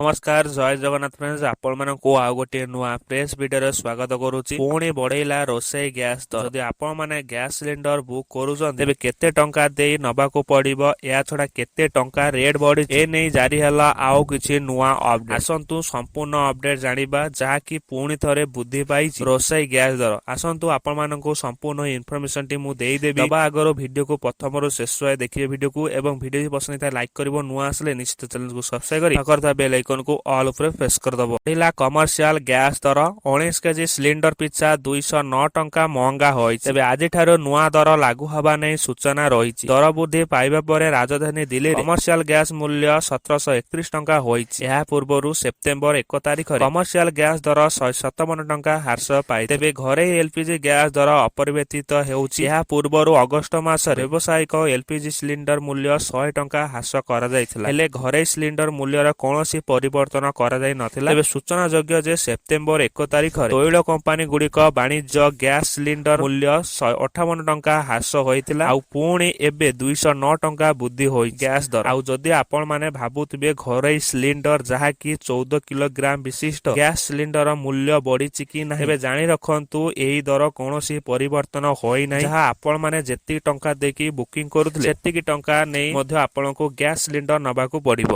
ନମସ୍କାର, ଜୟ ଜଗନ୍ନାଥ ଫ୍ରେଣ୍ଡସ୍। ଆପଣମାନଙ୍କୁ ଆଉ ଗୋଟିଏ ନୂଆ ଫ୍ରେଶ ଭିଡିଓରେ ସ୍ୱାଗତ କରୁଛି। ପୁଣି ବଢେଇଲା ରୋଷେଇ ଗ୍ୟାସ୍ ଦର। ଯଦି ଆପଣମାନେ ଗ୍ୟାସ୍ ସିଲିଣ୍ଡର ବୁକ୍ କରୁଛନ୍ତି, ତେବେ କେତେ ଟଙ୍କା ଦେଇ ନବାକୁ ପଡିବ? ଏହା ଛଡା କେତେ ଟଙ୍କା ରେଟ୍ ବଢିଛି, ଏ ନେଇ ଜାରି ହେଲା ଆଉ କିଛି ନୂଆ ଅପଡେଟ୍। ଆସନ୍ତୁ ସମ୍ପୂର୍ଣ୍ଣ ଅପଡେଟ୍ ଜାଣିବା, ଯାହାକି ପୁଣି ଥରେ ବୃଦ୍ଧି ପାଇଛି ରୋଷେଇ ଗ୍ୟାସ୍ ଦର। ଆସନ୍ତୁ, ଆପଣମାନଙ୍କୁ ସମ୍ପୂର୍ଣ୍ଣ ଇନଫର୍ମେସନ ଟି ମୁଁ ଦେଇଦେବି। ଦବା ଆଗରୁ ଭିଡିଓକୁ ପ୍ରଥମରୁ ଶେଷ ଯାଏ ଦେଖିବେ ଭିଡିଓକୁ ଏବଂ ଭିଡିଓ ଯଦି ପସନ୍ଦ ହେଇଥାଏ, ଲାଇକ୍ କରିବ। ନୂଆ ଆସିଲେ ନିଶ୍ଚିତ ଚ୍ୟାନେଲକୁ ସବସ୍କ୍ରାଇବ କରି ପାଖରେ ଥିବା ବେଲ୍ ଆଇକନକୁ ଅଲ୍ ଉପରେ ପ୍ରେସ୍ କରିଦବ। ବଢିଲା କମର୍ସିଆଲ ଗ୍ୟାସ୍ ଦର। 19 କେଜି ସିଲିଣ୍ଡର ପିଛା 209 ଟଙ୍କା ମହଙ୍ଗା ହୋଇଛି। ତେବେ ଆଜିଠାରୁ ନୂଆ ଦର ଲାଗୁ ହେବା ନେଇ ସୂଚନା ରହିଛି। ଦର ବୃଦ୍ଧି ପାଇବା ପରେ ରାଜଧାନୀ ଦିଲ୍ଲୀରେ କମର୍ସିଆଲ ଗ୍ୟାସ୍ ମୂଲ୍ୟ 1731 ଟଙ୍କା ହୋଇଛି। ଏହା ପୂର୍ବରୁ ସେପ୍ଟେମ୍ବର 1 ତାରିଖରେ କମର୍ସିଆଲ ଗ୍ୟାସ୍ ଦର 157 ଟଙ୍କା ହ୍ରାସ ପାଇ। ତେବେ ଘରୋଇ ଏଲପିଜି ଗ୍ୟାସ୍ ଦର ଅପରିବର୍ତ୍ତିତ ହେଉଛି। ଏହା ପୂର୍ବରୁ ଅଗଷ୍ଟ ମାସରେ ବ୍ୟବସାୟିକ ଏଲପିଜି ସିଲିଣ୍ଡର ମୂଲ୍ୟ 100 ଟଙ୍କା ହ୍ରାସ କରାଯାଇଥିଲା। ହେଲେ ଘରୋଇ ସିଲିଣ୍ଡର ମୂଲ୍ୟର କୌଣସି ପରିବର୍ତ୍ତନ କରାଯାଇ ନଥିଲା। ତେବେ ସୂଚନାଯୋଗ୍ୟ ଯେ ସେପ୍ଟେମ୍ବର 1 ତାରିଖରେ ତୈଳ କମ୍ପାନୀ ଗୁଡ଼ିକ ବାଣିଜ୍ୟ ଗ୍ୟାସ୍ ସିଲିଣ୍ଡର ମୂଲ୍ୟ 158 ଟଙ୍କା ହ୍ରାସ ହୋଇଥିଲା। ଆଉ ପୁଣି ଏବେ 209 ଟଙ୍କା ବୃଦ୍ଧି ହୋଇଛି ଗ୍ୟାସ୍ ଦର। ଆଉ ଯଦି ଆପଣମାନେ ଭାବୁଥିବେ, ଘରୋଇ ସିଲିଣ୍ଡର, ଯାହାକି 14 କିଲୋଗ୍ରାମ ବିଶିଷ୍ଟ ଗ୍ୟାସ୍ ସିଲିଣ୍ଡର ମୂଲ୍ୟ ବଢିଛି କି ନାହିଁ, ତେବେ ଜାଣି ରଖନ୍ତୁ, ଏହି ଦର କୌଣସି ପରିବର୍ତ୍ତନ ହୋଇନାହିଁ। ଯାହା ଆପଣମାନେ ଯେତିକି ଟଙ୍କା ଦେଇକି ବୁକିଂ କରୁଥିଲେ, ସେତିକି ଟଙ୍କା ନେଇ ମଧ୍ୟ ଆପଣଙ୍କୁ ଗ୍ୟାସ୍ ସିଲିଣ୍ଡର ନେବାକୁ ପଡିବ।